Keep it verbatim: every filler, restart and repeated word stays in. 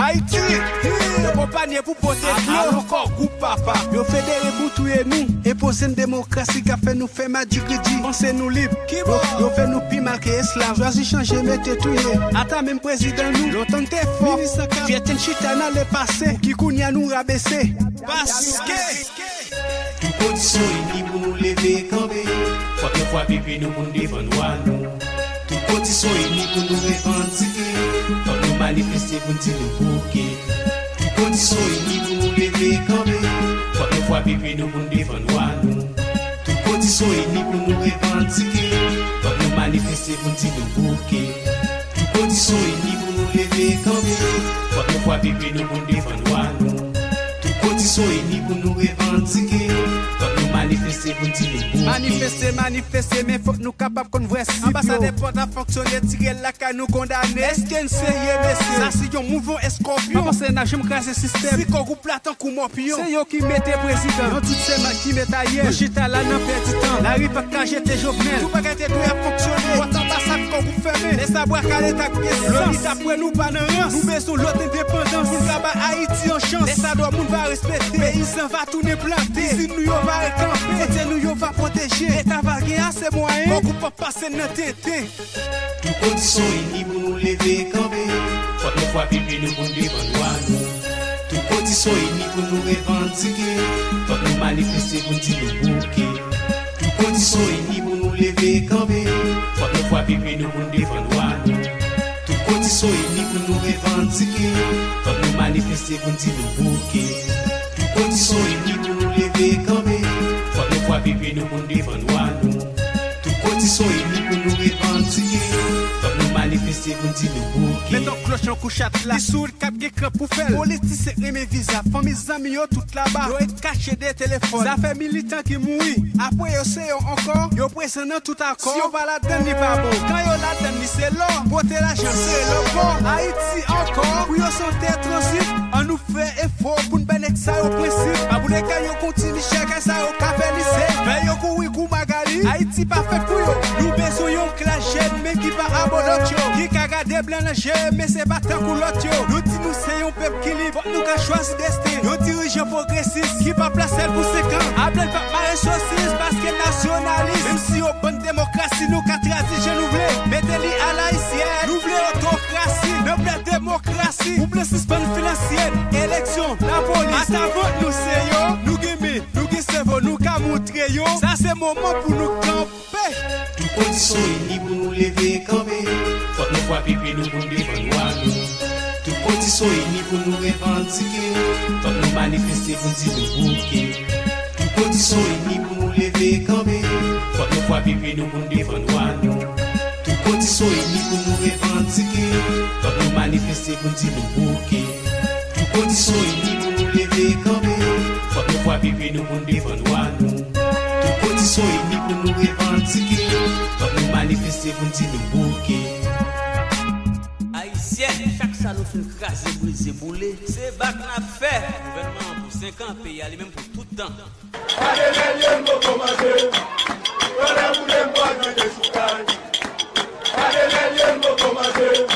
Ayiti, yo konpanye pou pote dlo. Alon kò gwoup papa. Yo federe pou touye nou. Enpoze n demokrasi k ap fè nou fè madigidi. Panse nou lib. Yo, yo fè nou pi mal ke esklav. Chwazi chanje mete touye. Ata menm prezidan nou. Lontan n te fò. Minis an kap. Vye ten chita nan lepase. Pou ki kounye a nou rabese. Paske. Tout kondisyon ini pou nou leve kanpe. Fòk nou frape pye nou pou n defann dwa nou. Tout kondisyon ini pou nou revandike. Fòk nou manifeste pou n di nou bouke. Tout kondisyon ini pou nou leve kanpe. Fòk nou frape pye nou pou n defann dwa nou. Tout kondisyon ini pou nou revandike. Fòk nou manifeste pou n di nou bouke. Tout kondisyon ini pou nou leve kanpe. Fòk nou frape pye nou pou n defann dwa nou. Tout kondisyon ini pou nou revandike. Fòk nou manifeste pou n di nou bouke. Manifeste, manifeste, men fòk nou kapab konn vrè sip yo. Anbasadè Pòt ap fonksyone, tire lakay nou kondane. Èske n serye, mesye? Sa se yon mouvman eskòpyon. Mwen panse n a janm kraze sistèm. Si kò gwoup la tankou mòpyon. Se yo ki mete prezidan. Yon tout se mak ki met ayè. Nou chita la nan pèdi tan. Lari pa ka jete Jovenel. Tout bagay te dwe ap fonksyone. Pòt anbasad kò gwoup fèmen. Lè sa bwa kale t ap gen sans. Loni t ap wè nou pa nan rans. Nou bezwen lòt endepandans. Pou n ka bay Ayiti yon chans. Lè sa dwa moun va respekte. Peyizan va tounen plante. Izin nou yo va rekanpe. Fwontyè nou yo va pwoteje. Leta va gen ase mwayen. Kò gwoup ap pase nan tenten. Tout kondisyon ini pou nou leve kanpe. Fòk nou frape pye nou pou n defann dwa nou. Tout kondisyon ini pou nou revandike. Fòk nou manifeste pou n di nou bouke. Tout kondisyon ini pou nou leve kanpe. Fòk nou frape pye nou pou n defann dwa nou. Tout kondisyon ini pou nou revandike. Fòk nou manifeste pou n di nou bouke. Tout kondisyon ini pou nou leve kanpe. Fòk nou frape pye nou pou n defann dwa nou. Tout kondisyon ini pou nou revandike. Fòk nou manifeste pou n di nou bouke. Met yon klòch nan kou chat la. Li soud k ap gen kran pou fè l. Politisyen renmen viza. Fanmi zanmi yo tout laba. Yo ret kache dèyè telefòn. Zafè militan ki mouri. Apre yo se yo ankò. Yo prezan nan tout akò. Si yo pa ladann li pa bon. Kan yo ladann li se lò. Pote lajan se lò bò. Ayiti ankò. Pou yo se yon tè tranzit. Ann nou fè efò pou n bay nèg sa yo prensip. Pa boule kay yo kontinye chè kay sa yo ka fè lise. Fè yo kouri kou Magali. Ayiti pa fèt pou yo. Nou bezwen yon klas jèn men ki pa abò lòt yo. Ki ka gade blan nan je men se pa tankou lòt yo. Nou di nou se yon pèp ki lib. Fòk nou ka chwazi desten. Yon dirijan pwogresis ki pa plase l pou senk an. Ablan pa mare sosis paske nasyonalis. Menm si yo ban n demokrasi nou ka trazi jan nou vle. Mete li alayisyèn. Nou vle otokrasi. Nan plè demokrasi. Ou vle sispann finansyèl. Eleksyon, lapolis. Atavant nou se yo. Nou gen men, nou gen sèvo, nou ka montre yo. Sa se moman pou nou kanpe. Tout kondisyon ini pou nou leve kanpe. Fòk nou frape pye nou pou n defann dwa nou. Tout kondisyon ini pou nou revandike. Fòk nou manifeste pou n di nou bouke. Tout kondisyon ini pou nou leve kanpe. Fòk nou frape pye nou pou n defann dwa nou. Tout kondisyon ini pou nou revandike. Fòk nou manifeste pou n di nou bouke. Tout kondisyon ini pou nou leve kanpe. Fòk nou frape pye nou pou n defann dwa nou. Tout kondisyon ini pou nou revandike. Fòk nou manifeste pou n di nou bouke. Ayisyen, chak sa nou fin kraze, brize, boule, se bak n ap fè. Gouvènman an pou senk an, peyi a li menm pou tout tan. Pale lè lye m poko manje. Pale boule m pa nan dechoukay. Pale lè lye m poko manje.